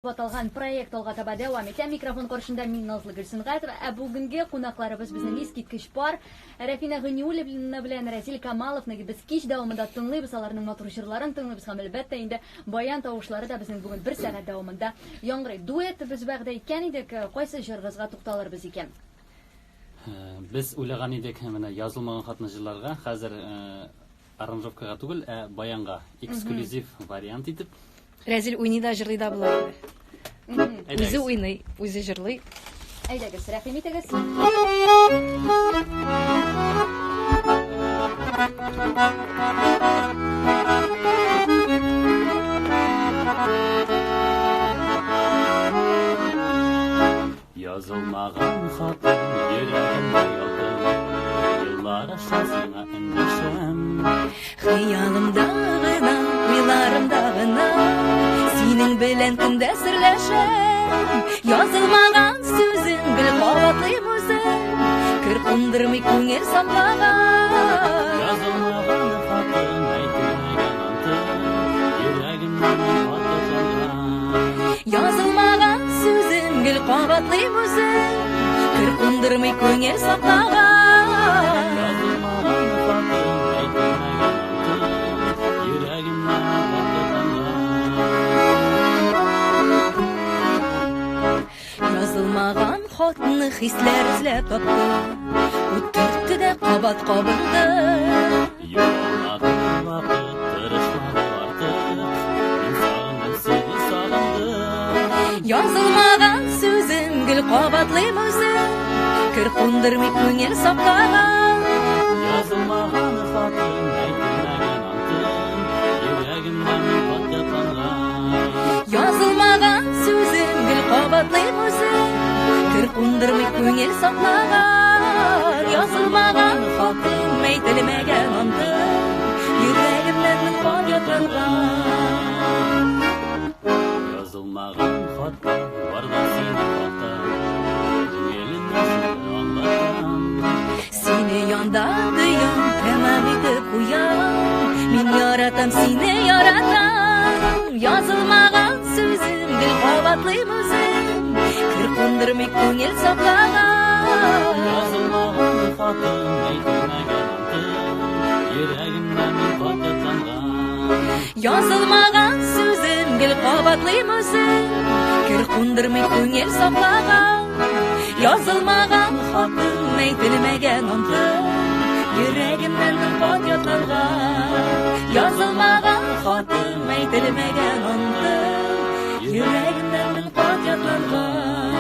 Аталган проект алга таба дәвам итә. Микрофон каршында мин Назлы Гөлсөнгатова. Ә бүгенге кунакларыбыз безнең искиткеч пар. Рәфинә Гыниуллина белән Рәзил Камаловны без кич дәвамында тыңлыйбыз, аларның матур җырларын тыңлыйбыз һәм әлбәттә инде баян тавышлары да безнең бүген бер сәгать дәвамында яңгырый. Дуэт без вәгъдә иткән идек, кайсы җырыгызга тукталырбыз икән? Без уйлаган идек, менә язылмаган хатны җырларга. Хәзер аранжировкага түгел, ә баянга эксклюзив вариант итеп. Рәзил уйный да, җырлый да була. Үзе уйный, үзе җырлый. Әйдәгез, рәхим итегез. Язылмаган хатым йөрәгемдә ялкын, Еллар аша сиңа эндәшәм. Хыялымда гына, уйларымда гына Синең белән көндә серләшәм. Язылмаган сүзем гел кабатлыйм үзем, Кер кундырмый күңел саклаган. Язылмаган хатым, әйтелмәгән антым, Йөрәгемнән каты җанган. Язылмаган сүзем гел кабатлыйм үзем, Кер кундырмый күңел саклаган. Язылмаган хатым, әйтелмәгән антым, Йөрәгемнән каты җанган. Язылмаган хатны хисләр эзләп тапты, Ут төртте дә кабат кабынды. Югалмады вакыт, тырышмады артык, Мин сагындым сине, сагындым. Язылмаган сүзем гел кабатлыйм үзем, Кер кундырмый күңел саклаган. Язылмаган хатым, әйтелмәгән антым, Йөрәгемдә мең кат ятланган. Язылмаган сүзем гел кабатлыйм үзем, Кер кундырмый күңел саклаган. Язылмаган хатым, әйтелмәгән антым, Йөрәгемнән мең кат ятланган. Язылмаган хатта бар да синең хакта, Күңелемә шуны аңлатам. Сине янда тоям, тәмам итеп куям. Мин яратам сине, яратам. Язылмаган сүзем гел кабатлыйм үзем, Кер кундырмый күңел саклаган. Язылмаган хатым, әйтелмәгән антым, Йөрәгемдә мең кат ятланган. Язылмаган сүзем гел кабатлыйм үзем, Кер кундырмый күңел саклаган. Язылмаган хатым, әйтелмәгән антым, Йөрәгемнән мең кат ятланган. Язылмаган хатым, әйтелмәгән антым, Йөрәгемнән мең кат ятланган.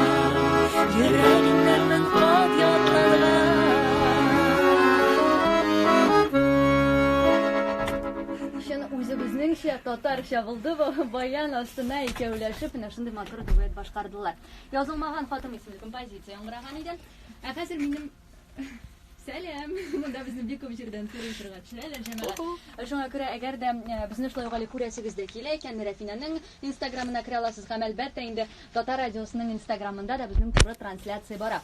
Йөрәгемнән мең кат ятланган. Чын үзебезнеңчә татарча булды бу баян астына икәүләшеп менә шундый матур дуэт башкардылар. Язылмаган хатым исемле композиция яңгыраган иде. Ә хәзер минем Сәлам! Монда безне бик күп җирдән туры эфирга төшерәләр, җәмәгать. Шуңа күрә, әгәр дә безне шулай ук әле күрәсегез дә килә икән, Рәфинәнең Инстаграмына керә аласыз һәм әлбәттә инде Татар радиосының Инстаграмында да безнең туры трансляция бара.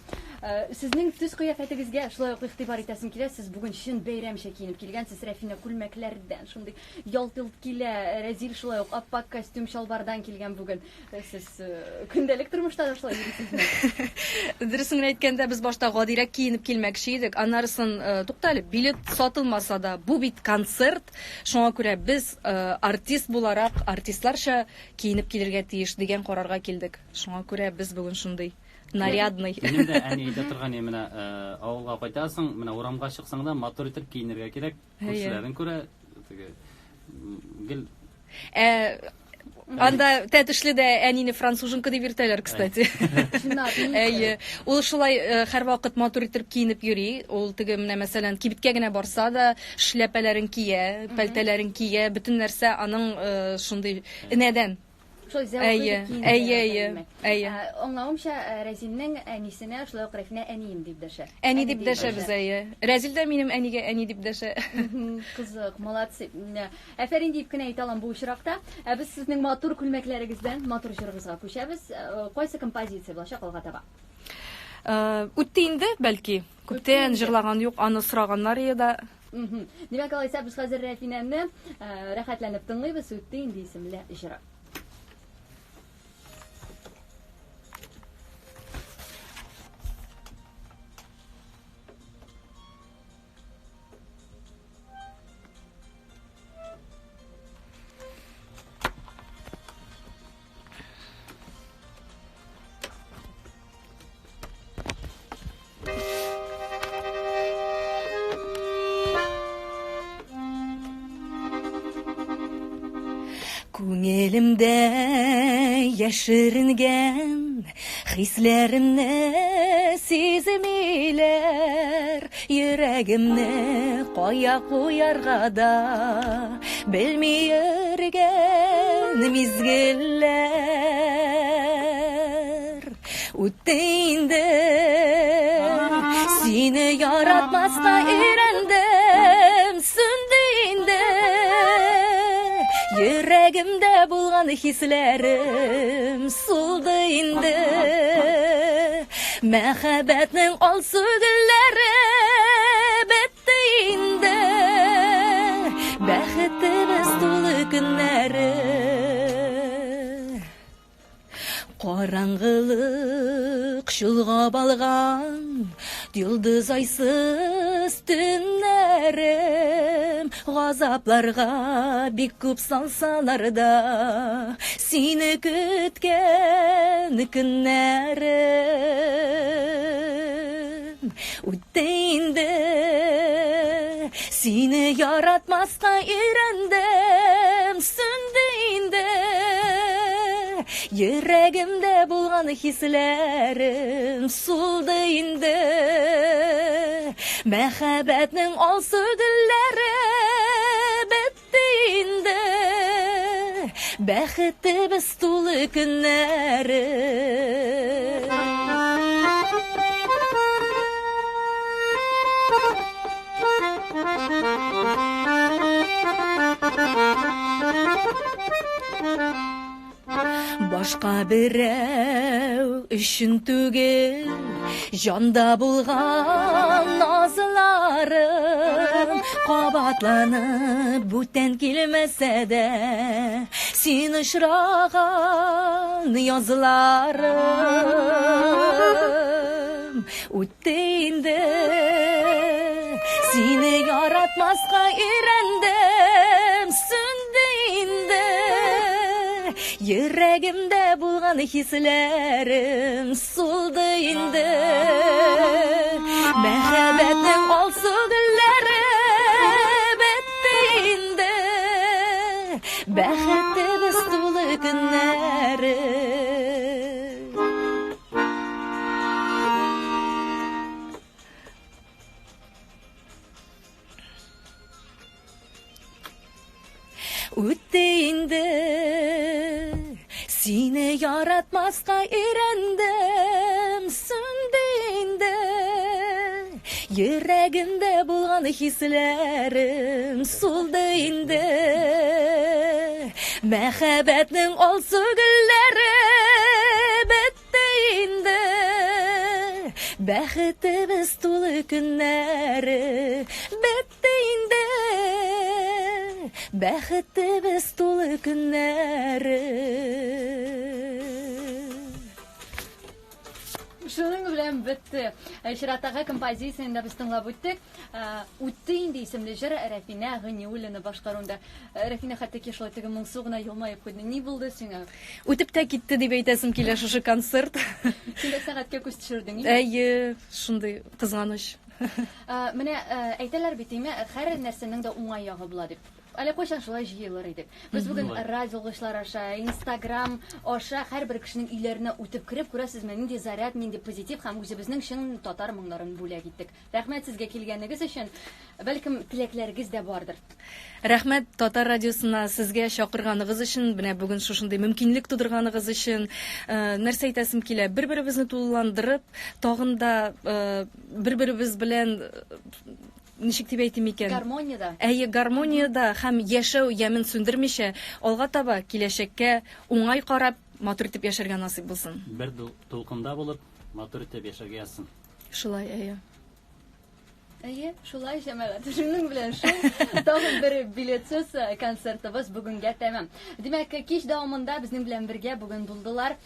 Сезнең төс кыяфәтегезгә шулай ук игътибар итәсем килә. Сез бүген чын бәйрәмчә киенеп килгәнсез, Рәфинә күлмәкләрдән шундый ялт-йолт килә, Рәзил шулай ук ап-ак костюм чалбардан килгән бүген. Сез көндәлек тормышта да шулай йөрисезме? Дөресен генә әйткәндә, без башта гадирәк киенеп килмәкче идек. Аннарысын, тукта әле, билет сатылмаса да, бу бит концерт. Шуңа күрә без артист буларак, артистларча киенеп килергә тиеш дигән карарга килдек. Шуңа күрә без бүген шундый нарядный. Минем дә әни әйтә торган иде, менә авылга кайтасың, менә урамга чыксаң да матур итеп киенергә кирәк. Күршеләрең күрә, теге гел Ә, анда Тәтешледә әнине француженка дип йөртәләр, кстати. Чынлап, Әйе. Ул шулай һәрвакыт матур итеп киенеп йөри. Ул теге менә мәсәлән кибеткә генә барса да шляпәләрен кия, пәлтәләрен кия, бөтен нәрсә аның шундый энәдән. Шулай зәвыклы Әйе, итеп киенергә әйе, ярата, әйе, димәк. әйе. Аңлавымча, Рәзилнең әнисенә шулай ук Рәфинә әнием дип дәшә. Әни дип дәшәбез, әйе. Рәзил дә минем әнигә әни дип дәшә. Кызык, молодцы. Әфәрин дип кенә әйтә алам бу очракта. Ә без сезнең матур күлмәкләрегездән матур җырыгызга күчәбез. Кайсы композиция булачак алга таба? Үтте инде, бәлки. Күптән җырлаган юк, аны сораганнар иде да. Димәк, алайса без хәзер Рәфинәне рәхәтләнеп тыңлыйбыз. Үтте инде исемле җыры. Күңелемдә яшеренгән хисләремне сизмиләр, йөрәгемне кая куярга да белми йөргән мизгелләр. Үтте инде, сине яратмаска өйрәндем, сүнде инде. Йөрәгемдә булган хисләрем сулды инде. Мәхәббәтнең алсу гөлләре бетте инде. Бәхетебез тулы көннәре. Караңгылык чолгап алган йолдыз айсыз төннәрем газапларга бик күп салсалар да сине көткән көннәрем үтте инде сине яратмаска өйрәндем сүнде инде йөрәгемдә булган хисләрем сулды инде мәхәббәтнең алсу гөлләре бетте инде бәхетебез тулы көннәре. Башка берәү өчен түгел, җанда булган назларым кабатланып бүтән килмәсә дә, син очраган язларым үтте инде. Сине яратмаска өйрәндем, сүнде инде. Йөрәгемдә булган хисләрем сулды инде. Мәхәббәтнең алсу гөлләре бетте инде. Бәхетебез тулы көннәре. Үтте инде, сине яратмаска өйрәндем, сүнде инде. Йөрәгемдә булган хисләрем сулды инде. Мәхәббәтнең алсу гөлләре бетте инде. Бәхетебез тулы көннәре бетте инде. Бәхетебез тулы көннәре. Шуның белән бетте. Чираттагы композицияне дә без тыңлап үттек. Үтте инде исемле җыр Рәфинә Ганиуллина башкаруында. Рәфинә хәтта ки шулай теге моңсу гына елмаеп куйды. Ни булды сиңа? Үтеп тә китте дип әйтәсем килә шушы концерт. Син дә сәгатькә күз төшердең, инде? Әйе, шундый кызганыч. Менә әйтәләр бит, име, һәр нәрсәнең дә уңай ягы була дип. Әллә кайчан шулай җыелыр идек. Без бүген радиолгычлар аша, Инстаграм аша һәрбер кешенең өйләренә үтеп кереп, күрәсезме, нинди заряд, нинди позитив һәм үзебезнең чын татар моңнарын бүләк иттек. Рәхмәт сезгә килгәнегез өчен. Бәлкем, теләкләрегез дә бардыр. Рәхмәт Татар радиосына сезгә чакырганыгыз өчен, менә бүген шушындый мөмкинлек тудырганыгыз өчен. Нәрсә әйтәсем килә, бер-беребезне тулыландырып, тагын да бер-беребез белән ничек дип әйтим икән? Гармониядә. Әйе, гармониядә һәм яшәү ямен сүндермичә, алга таба киләчәккә уңай карап, матур итеп яшәргә насыйп булсын. Бер дулкында булып, матур итеп яшәргә язсын. Шулай, әйе. Әйе, шулай, җәмәгать. Шуның белән шул тагын бер билетсыз концертыбыз бүгенгә тәмам. Димәк, кич дәвамында безнең белән бергә бүген булдылар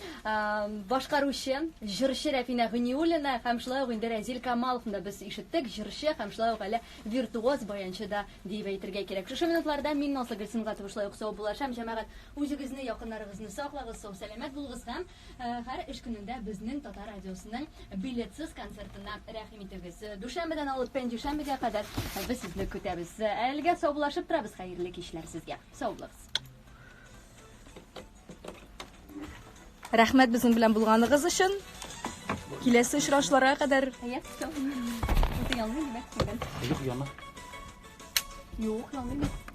башкаручы, җырчы Рәфинә Гыниуллина һәм шулай ук инде Рәзил Камаловны да без ишеттек, җырчы һәм шулай ук әле виртуоз баянчы да диеп әйтергә кирәк. Шушы минутларда мин Назлы Гөлсингатова шулай ук саубуллашам. Җәмәгать, үзегезне, якыннарыгызны саклагыз, сау-сәламәт булыгыз һәм Һәр эш көнендә безнең Татар радиосының билетсыз концертына рәхим итегез. Дүшәмбедән алып пәнҗешәмбегә кадәр без сезне көтәбез. Әлегә саубуллашып торабыз. Хәерле кичләр сезгә. Сау булыгыз. Рәхмәт безнең белән булганыгыз өчен. Киләсе очрашуларга кадәр. Әйе, все. Утың янмый, димәк, сүнгән. Юк, яна. Юк, янмый бит.